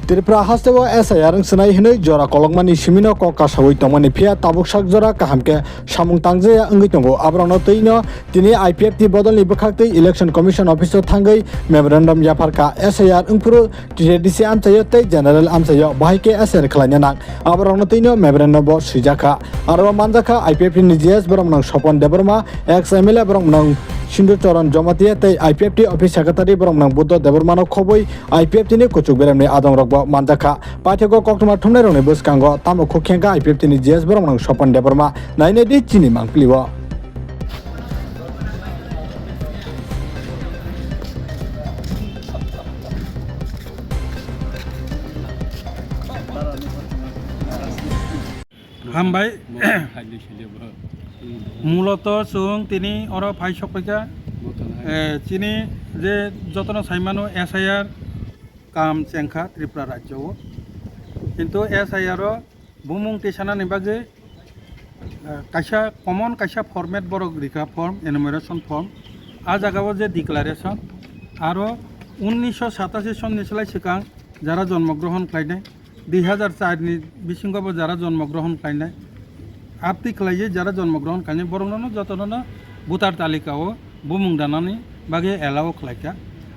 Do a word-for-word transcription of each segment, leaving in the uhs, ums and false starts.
Tripura hasteo S I R wng swnai hwnwi jora kolokmani simino kok kasaui tongmani, phiya tabuk sak jora kaham khe samung tangjaya wngwi tongo. Aborokno twino tini I P F T bodolni bwkhaktwi Election Commission Office-o thangwi memorandum yapharkha. S I R wngphuru T D C amchaio tei General amchaio bahai khe S I R khlaina nang. Aborokno twino memorandum bo swijak kha. Aro manjakha I P F T ni G S borok mwnang Sopon Debbarma, ex M L A borok mwnang Sindhu Charan Jamatia tei I P F T office secretary borok mwnang Buddha Debbarmano khobwi I P F T ni kuchuk beremni adongrokbo manjakha. Paithakgo koktwma thumnairokni bwskango tamo khuk khengkha I P F T ni G S borok mwnang Sopon Debbarma. Nainai di chini mangpili o. Hambai. Muloto chwng tini oro phai sokphaikha. Eh, chini je jotono saimano S I R kam chengkha Tripura rajyo o. Kintu S I R o bumung tisanani bagwi, eh, kaisa common kaisa format borok rikha, form, enumeration form. A jagao je declaration, aro unnisho satashi sonni slai swkang jara jonmo grohon khlainai, dui hazar char ni bisingo bo jara jonmo grohon khlainai, aptwi khlaiwi jara jonmo grohon khlainai, borokno jotono voter talikao bumung danani bagwi allow khlaikha.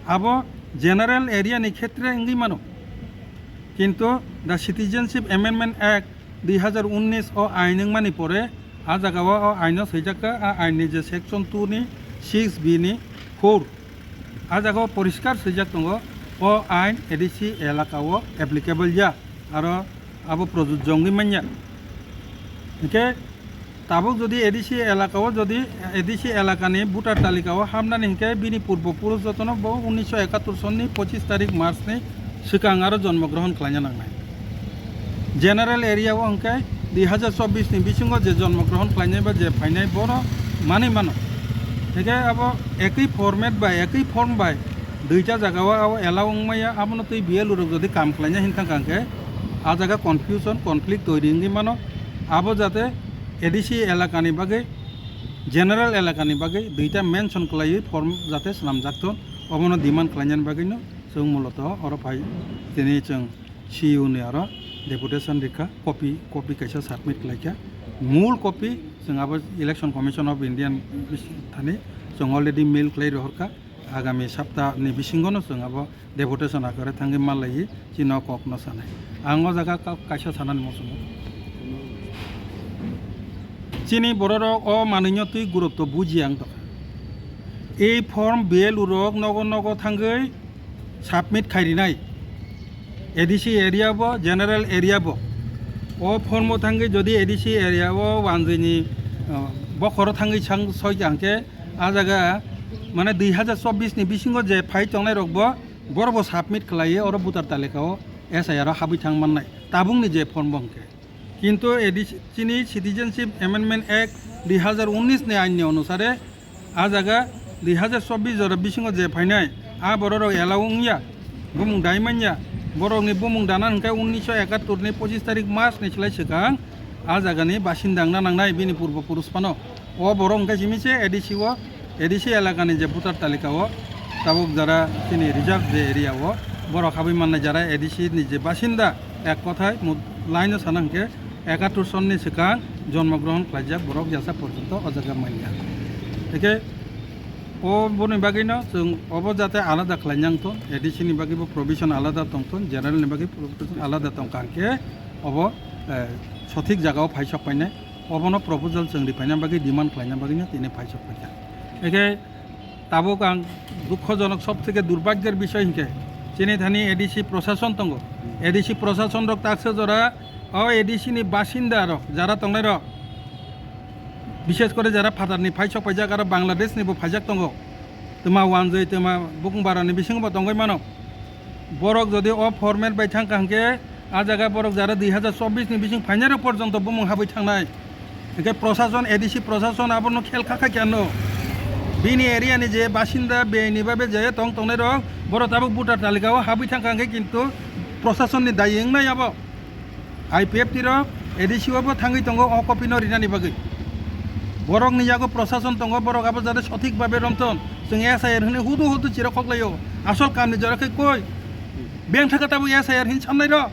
Abo general area ni khetre wngwi mano. Kintu the Citizenship Amendment Act dui hazar unnish o ain wngmani pore a jagao o aino swijak kha, a ain ni je section two ni six B ni four, a jagao poriskar swijak tongo, o ain A D C elaka o applicable ya, aro abo projujjo wngwi manya. Hwnkhe tabuk jodi A D C elaka o, jodi A D C elakani voter talika o habnani hwnkhe bini purbo purush jotono bo unnisho ekattor sonni pochis tarik March ni swkang aro jonmo grohon khlaina nangnai. General area o hwnkhe dui hazar chobbish ni bisingo je jonmo grohon khlainai ba je phainai bono manwi mano. Hwnkhe abo ekwi format bai, ekwi form bai duita jaga o abo allow wngmaya, abono twi B L O rok jodi kam khlaina hin thangkha hwnkhe a jaga confusion, conflict toiri wngwi mano. Abo jate A D C elakani bagwi, general elakani bagwi duita mention khlaiwi form jate swnamjak thon, obono demand khlainani bagwino chwng muloto oro phai tini chwng C E O ni aro deputation rikha, copy, copy kaisa submit khlaikha. Mul copy chwng abo Election Commission of India thani chwng already mail khlai rohorkha. Agami sapta ni bisingo no chwng abo deputation akare thangwi malaiwi chini o kok no sanai. Ang o jaga ka-, kaisa sanani muchungo. Chini bororok o manwino twi gurutto buji ang tokha. Ei form B L O rok nogo nogo thangwi submit khai rinai. A D C area bo, general area bo. O form o thangwi jodi A D C area o wanjwini, uh, bokhoro thangwi sang soi hwnkhe a jaga mane dui hazar chobbish ni bisingo je phai tongnai rok bo, borok bo submit khlaiwi oro voter talika o S I R o habwi thang mannai. Tabukni je form bo hwnkhe. Kintu A D C, chini Citizenship Amendment Act dui hazar unnish ni ain ni onusare a jaga dui hazar chobbish jora bisingo je phainai, a bororok allow wngya, bumung dai manya, borokni bumung dana hwnkhe unnisho ekattor ni pochis tarik March ni slai swkang a jagani basinda wngna nangnai bini purbo purush phano. O borok hwnkhe simi se A D C o, A D C elakani je voter talika o tabuk jara chini reserve je area o borok habwi mannai jara A D C ni je basinda, ek kothai mu-, line o sana hwnkhe ekattor sonni swkang jonmo grohon khlaijak borok jasa porjonto o jaga manya. Hwnkhe o boni bagwino chwng obo jate alada khlaina wngthon, A D C ni bagwi bo provision alada tongthon, general ni bagwi provision alada tongkha hwnkhe obo, eh, sothik jagao phaisok painai. Obono proposal chwng riphaina bagwi demand khlaina bagwino tini phaisok paikha. Hwnkhe tabuk ang dukhojonok, sob theke durbhagyor bishoy hinkhe chini thani A D C prosason tongo. A D C prosason rok taksa jora o A D C ni basinda rok jara tongnai rok, bishes kore jara phatar ni phaisok paijak aro Bangladesh ni bo phaijak tongo. Twma wanjwi, twma bukung bara ni bisingo bo tongwi mano. Borok jodi o format bai thangkha hwnkhe, a jaga borok jara dui hazar chobbish ni bising phainai rok porjonto bumung habwi thangnai. Hwnkhe prosason, A D C prosason abono khel kha kha khe ano. Bini area ni je basinda bini babe je tong tongnai rok, borok tabuk voter talika o habwi thangkha hwnkhe kintu prosason ni dayi wngnai abo. I P F T rok A D C o bo thangwi tongo o copy no rinani bagwi. Borok ni yago prosason tongo, borok abo jate sothik babe romthon. Chwng S I R hwnwi hudu hudu chirok khoklaio. Asol kam ni jora khe koi? Beng thaka tabuk S I R hin samnai rok.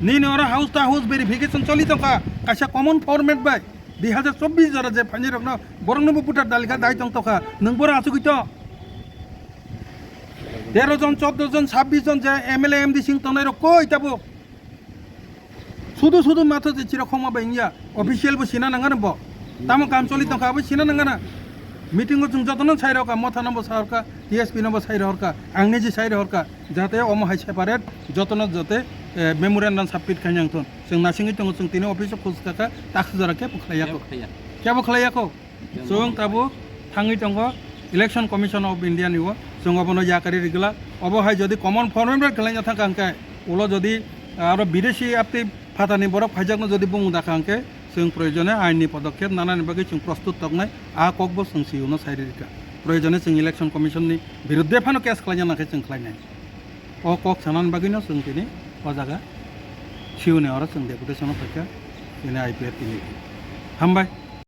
Nini oro house to house verification choli tongkha. Kaisa common format bai. Dui hajar chobbish jora je phaini rokno borokno bo voter dalika dai tong tokha. Nwng boro achugwi to. Tero jon, chordo jon, sabbish jon je M L A, M D C tongnai rok koi tabuk. Sudu sudu matho je chirok khoma bai wngya. Official bo sina nangana bo. Tamo kam choli tongkha abo sina nangana. Meeting o chwng jotono sai rokha, motha no bo sai rokha, T S P no bo sai rokha, ang niji sai rokha. Jate omo hai separate jotono jate, eh, memorandum submit khaina wngthon. Chwng nasingwi tongo, chwng tini office o khus kaka taksajora kebo khlai yakho. Kebo khlai ya. Kebo khlai yakho. Chwng tabuk thangwi tongo Election Commission of India ni o, chwng obono yakari rigwlak. Obo hai jodi common format bai khlaina thangkha hwnkhe, ulo jodi aro bidesi aptwi phatani borok phaijakno jodi bumung dakha hwnkhe, chwng proyojone ain ni podokkhep nanani bagwi chwng prostut toknai, a kokbo chwng C E O no sai rikha. Proyojone chwng Election Commission ni biruddhe phano case khlaina nangkhe chwng khlainai. O kok sanani bagwino chwng tini o jaga C E O ni oro chwng deputation o phaikha, tini I P F tini. Hambai.